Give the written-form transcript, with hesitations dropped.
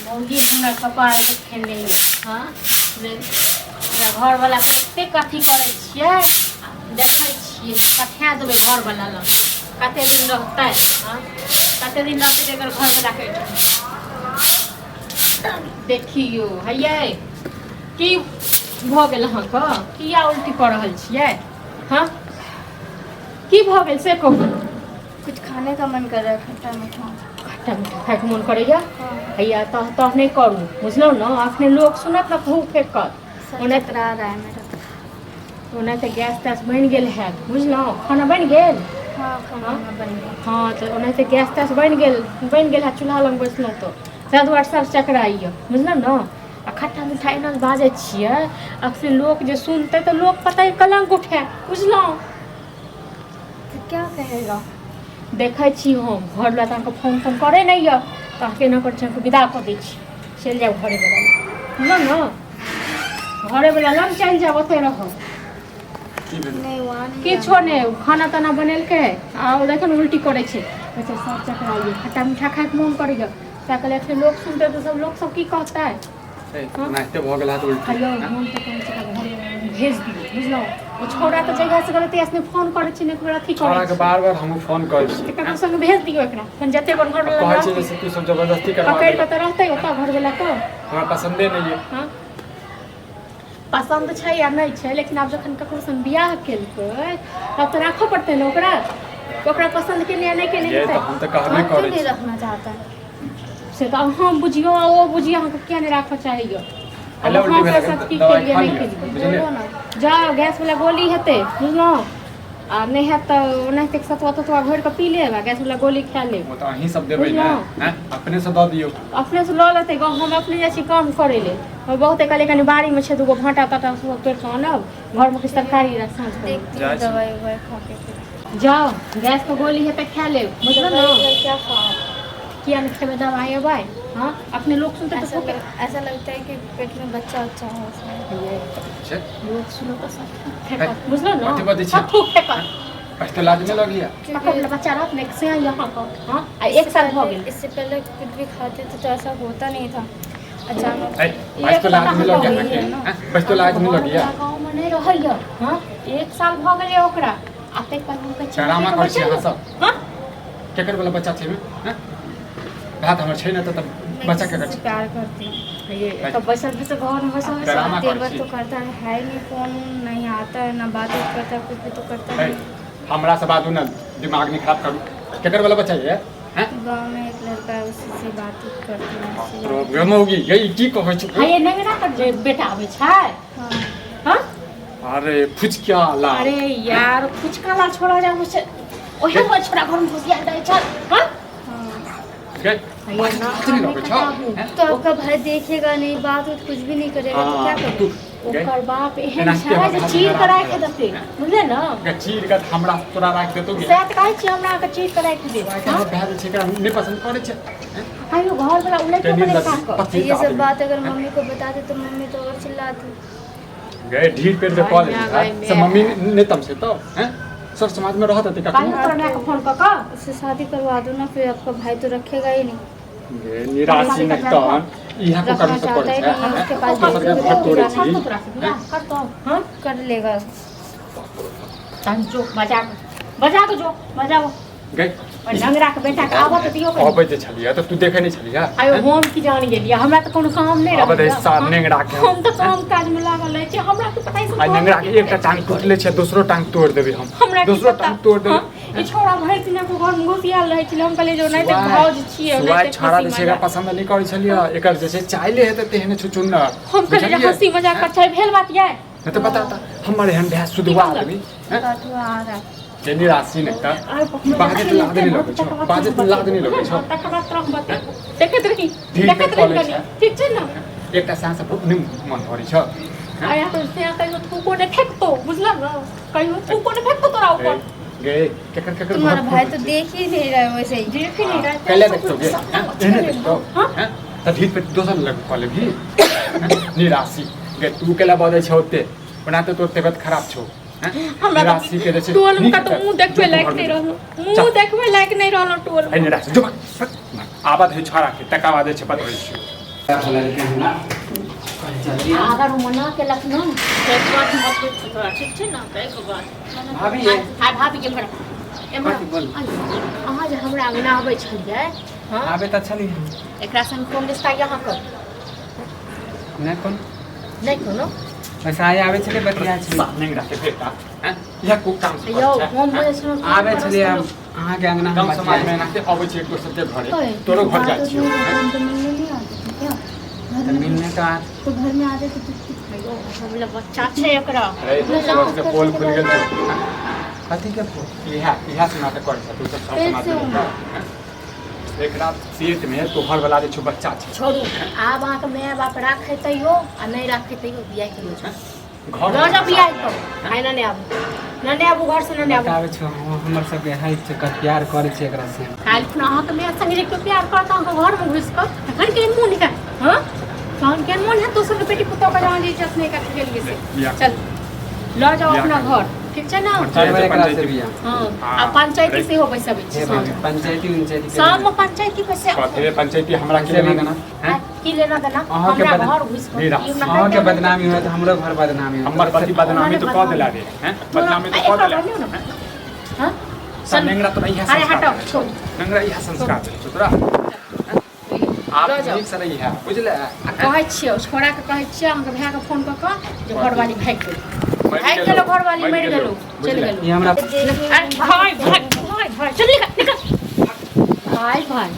मौगी हमरा कपारके खेने यऽ। हँ, हमरा घरवलाके एतेक अथी करै छियै, देखै छियै पठा देबै घरवला लग। कते दिन रहतै? हँ, कते दिन रहतै एकर घरवलाके एहिठाम? देखियौ हैयै, की भऽ गेल अहाँके? किया उल्टी कऽ रहल छियै? हँ, की भऽ गेल से कहू। कुछ खाने का मन कर रहा है, खट्टा मीठा। खट्टा मीठा खायके मोन करैया? हैया, तह तह नहि करू, बुझलहुँ ने? अखने लोक सुनत ने, खूब फेकत। सर ओना चकरा रहा है मेरा। ओना तऽ गैस तैस बनि गेल हैत, बुझलहुँ? खाना बनि गेल? हाँ, खाना हाँ? वाना बन गया। हँ, तऽ ओनाहिते गैस तैस बनि गेल हैत। चूल्हा लग बैसलहुँ तऽ ताहि दुआरे सब चकराइए, बुझलहुँ ने? आ खट्टा मीठा एना बाजै छियै, अखने लोक जे सुनतै तऽ लोक पता कलंक उठायत, बुझलहुँ? तो क्या कहेगा? देखै छी हम, घरवला तऽ अहाँके फोन तोन करै नहि यऽ, तऽ अहाँके एना करै छी, अहाँके विदा कऽ दै छी। चलि जायब घरेवला लग, बुझलहुँ ने? घरेवला लग चलि जायब, ओतहि रहब। की भेलै? नहीं, वहाँ नहीं। किछो नहि, खाना ताना बनेलकै आ ओ देखो ने, उल्टी करै छै। कहै छै सब चकराइए, खट्टा मीठा खायके मोन करैए। सएह कहलियै, एखन लोक सुनतै तऽ सब लोक सब की कहतै? एनाहिते भऽ गेल हाथ उल्टी। हेलो, हम तऽ कहै छी घरे भेज दियौ, बुझलहुँ? ओ छौड़ा तऽ जहियासँ गेलै तहियासँ नहि फोन करै छै, नहि एक बेर अथी करै छौड़ाके छै। बार बार हमहूँ फोन करै छी। तऽ ककरो संगे भेज दियौ एकरा, अपन जते अपन घर कहै छै जैसे तू सब जबरदस्ती करवा पकड़ि कऽ देलक। तऽ रहतै ओतऽ घरवला तऽ। हमरा पसन्दे नहि यऽ। हँ, पसन्द छै या नहि छै, लेकिन आब जखन ककरो संग बियाह केलकै तब तऽ राखऽ पड़तै ने ओकरा। ओकरा पसन्द केने या नहि केने ये हेतै। तऽ हम तऽ कहबे हम क्यों करै नहीं छी। रखना चाहता है? से तऽ अहाँ बुझियौ आ ओ बुझियौ, अहाँके किया नहि राखऽ चाहैए। पहिले आब उल्टी अहाँ भेल सब की दवाइ केलियै खा नहि लिअ। केलियै। बुझलियै? बोलो ना। जाउ, गैस वाला गोली हेतै, बुझलहुँ? आ नहि हैत तऽ ओनाहिते सतुआ ततुआ घोरि कऽ पी लेब आ गैस वाला गोली खा लेब। ओ तऽ अहीं सब देबै ने? बुझलहुँ? हैं, अपने से दऽ दियौ। अपनेसँ लऽ लेतै गऽ। हम अपने जाइ छी काम करै लेल। हम बहुते कहलियै, कनि बाड़ीमे छै दूगो भाँटा ताँटा, सब तोड़ि कऽ आनब, घरमे किछु तरकारी रख साँझ कऽ। देखती जाइ हूँ छी। दवाई उवाई खा के फिर। जाउ, गैसके गोली हेतै, खा लेब, बुझलहुँ दवाई ने? उवाई क्या खाओ? किया नहि खेबै दवाइ अबाइ? हँ, अपने लोक सुनतै तऽ ऐसा थोके ऐसा लगता है कि पेट में बच्चा उच्चा हो ऐसा। छै। लोक सुनत तऽ सब फेकत, बुझलहुँ ने? कथी बजै छी? सब थूक फेकत। पहिले लाज नहि लगैया? पकड़ वाला बच्चा रहत ने से यहाँ पर। हँ, आ एक साल भऽ गेल। इससे पहले कुछ भी खाते थे तो ऐसा होता नहीं था, अचानक। ऐ, बस तो लाज नहि लगैया अहाँके? हैं? बस तो लाज नहि लगैया? गाँवमे नहि रहैया। हँ, एक साल भऽ गेलै ओकरा आ ताहि पर हम कहै छी डरामा करै छी अहाँ सब। हँ। केकर वाला बच्चा छै एहिमे? हैं? भात हमर छै ने तऽ मैं बच्चा किसी केकर से छै? प्यार करती हूँ। ये तो बैसल बैसल घरमे बैसल बैसल डरामा करै देवर छी। तो करता है, है नहीं, फोन नहीं आता है ना, बात उत करता है, कुछ भी तो करता ऐ, है। हमरा से बाजू ने, दिमाग नहीं खराब करू। केकर वाला बच्चा ये? हैं? गाँव में एक लड़का है, उसी से बात उत करती हूँ, उसी से। प्रॉब्लम होगी ये, की कहै छै? हाँ, ये नेंगरा कर जे बेटा आबै छै। हाँ। हाँ। अरे फुचकिया ला। अरे यार, फुचका ला छोड़ा जा छै, ओहे वो छोड़ा घरमे घुसिया दै छै। हाँ। हाँ। गए, बाजू लाज नहीं लगै छौ? हैं? तो आपका भाई देखेगा नहीं, बात उत कुछ भी नहीं करेगा तो क्या हाँ, करूँ? तू गए। ओकर बाप एहन एनाहिते छै हमर जे भात चीर खराब कऽ राखि भऽ देतै, बुझलियै ने? गए, चीर कऽ हमरा तोरा राखि देतौ गे। सएह तऽ कहै छी, हमरा अहाँके चीर कऽ राखि देत। आइ हमर भए जे छै, एकरा नहि पसन्द करै छै। हैं? कहियो घर वाला उलटि कनी कऽ लग ताकत। पति ये सब बात अगर मम्मी को बता दे तो मम्मी तो और चिल्लाती। गए, ढीर पेट जे कऽ लेली गए, से मम्मी नहि तमसे तो? हैं, सब समाज में रहत हेतै कहियो कखनो। तोरा मायके फोन कऽ कऽ उससे शादी करवा दो ना, फिर आपका भाई तो रखेगा ही नहीं। गे निराशी नहि तहन इएह को रखना कर्म सब चाहता करै ही छै। नहीं है, उसके पास दोसर के भेजोगे घर तो तोड़ै जाना छी। करतौ तोरा से बियाह? करतौ? हँ? कर लेगा। तहन जो, बजा कऽ, बजा कऽ जो, बजाओ। गए। ओहि ढंगरा के बेटा के आबऽ तऽ दियौ कनी। अबै जे छलियै तऽ तू देखै नहि छलियै? आयो, हम की जान गेलियै? हमरा तऽ कोनो काम नहि आबऽ दे रहै। सार नेंगरा के। हम तऽ काम काज मे लागल रहै छी, हमरा की पता ई सब आ नेंगरा के घर एकटा टांग टूटले छै, दोसरो टांग तोड़ देबै हम। हमरा की दोसरो पता? टांग तोड़ देबै। हाँ, ई छौड़ा भरि दिन को घर मे घुसियाल रहै छलै। हम कहलियै जे ओनाहिते भाउज छियै, सुआइ ओनाहिते छाड़ा हँसी जे छै एकरा मजाक। पसन्द नहि करै छलियै। एकर जे छै चाइले हेतै तेहने छुचुन्नर। हम कहलियै जे बुझलियै? हँसी मजाक कर छै, भेल बात यै। नहि तऽ बता तऽ, हमर एहन भए सुधुआ कहलक? आदमी हैं? बात हुआ आ रहा है। जे निराशी नहि तऽ आइ पखनो बाजैत लाज नहि लगै छौ? बाजैत लाज नहि लगै छौ? तकर बाद तोरा हम बतेबो। देखैत रही, ढील देखैत पे रही कॉलेज कनी। है। ठीक छै ने? एकटा साँस बहुत नहि मन भरै छौ? आया तऽ से कहियो थूको नहि फेकतो, बुझलक ने? कहियो थूको नहि फेकतो तोरा ऊपर। गे, केकर केकर तुम्हारा घर भाई फोड़ै तो छी? देख ही नहीं रहा है वैसे ही। देख ही नहीं रहा है। कैला देखतो गे? हैं? एहने देखतो? हाँ? हैं? तऽ ढील पे दोसर लग कऽ लेबही? हैं? निराशी गे, तू कैला बजै छौ ओते? ओना तऽ तोर तबियत खराब छौ। हैं? हमरा निराशी के जे छै टोल में नीक तऽ मुंह देखबै जो लायक घर नहि में रहलहुँ, मुंह चल। देखबै लायक नहि रहलहुँ टोल है में। निराशी, जो आबाद है छौड़ा के, तकर बाद जे छै बतबै छियौ। बोलेलकै हमरा, कहै चलिए। आ अगर ओ मना केलक न तऽ एक बात मत पूछ तोरा, ठीक छै ने? तऽ एक बात भाभी ये। हाय भाभी के, एम्हर एम्हर। कथी बोल? अहाँ जे हमरा अङ्गना अबै छलियै, हँ? आबे तऽ छली। एकरा संग कोन रिश्ता यऽ अहाँके? नहि कोन। नहि कोनो। वैसे आइ आबै छलै, बतिया छलै। नेंगरा के बेटा हैं, इएह कुक काम से यौ, करै छै। हम बोलै छलहुँ कि आबै छलियै हम अहाँके अङ्गना, हम गाँव समाज में बतिया एनाहिते अबै छै एक दोसर के घरे, तोरो घर जाइ छियौ, हैं? तो मिलने नहीं आते थे क्या घर तऽ में? मिलने तऽ आ तो घर में आते थे तो यौ, हम बच्चा छै एकरा। अरे दोसर के पोल खुलि गेल छौ, हैं? कथीके फोन? इएह इएह से नाटक करै छै तू सब सब पेट समाज से में, हैं? एकरा पेट में तोहर वाला जे छौ बच्चा छै। छोड़ू, आब अहाँके माय बाप राखै तैयो आ नहि राखै तैयो, बियाह के लऽ जाउ। घर लऽ जाउ बियाह कऽ। आइ नहि आबू, नहि आबू घर से, नहि आबू। बताबै छौ, हमर सबके है छै, कत प्यार करै छै एकरा से। काल्हि खुना अहाँके माय संगे जे केओ प्यार करत अहाँके घरमे घुसि कऽ, तखन केहन मोन हैत? हँ, तहन केहन मोन हैत दोसरके बेटी पुतोहके जहाँ जे इज्जत नहि कऽ गेलियै से? बियाह चल लऽ जाउ बियाह अपना करू। घर, ठीक छै ने? करबै एकरा से बियाह। हँ, आ पंचायती सेहो बैसबै छी हे साँझ भाभी, पंचायती उंचायती के शाममे पंचायती बैसे। कथी पंचायती? हमरा की से लेना भी देना? हैं? की लेना देना? अहाँके हमरा बदन- घर घुसि कऽ निराश। ई हमरा अहाँके कते- बदनामी होत, हमरो घर बदनामी होत। हमर पति बदनामी तो कऽ देला रे, हैं? बदनामी तो कऽ देला। एक ने, हाँ? सब नेंगरा तोरा इएह अरे संस्कार हटाओ, देने छौ। छोड़। नेंगरा इएह संस्कार देने छौ तोरा, आप लऽ जाउ। नीक से रही है, बुझले? आ कहै छियै छोड़ाके, कहै छियै अहाँके भायके फोन कऽ कऽ जे घरवाली भागि गेल, भागि गेलो घरवाली, मरि गेलो, चलि गेलो। ई हमरा अरे भाय भाय भाय भाय, चल निकल निकल, भाय भाय।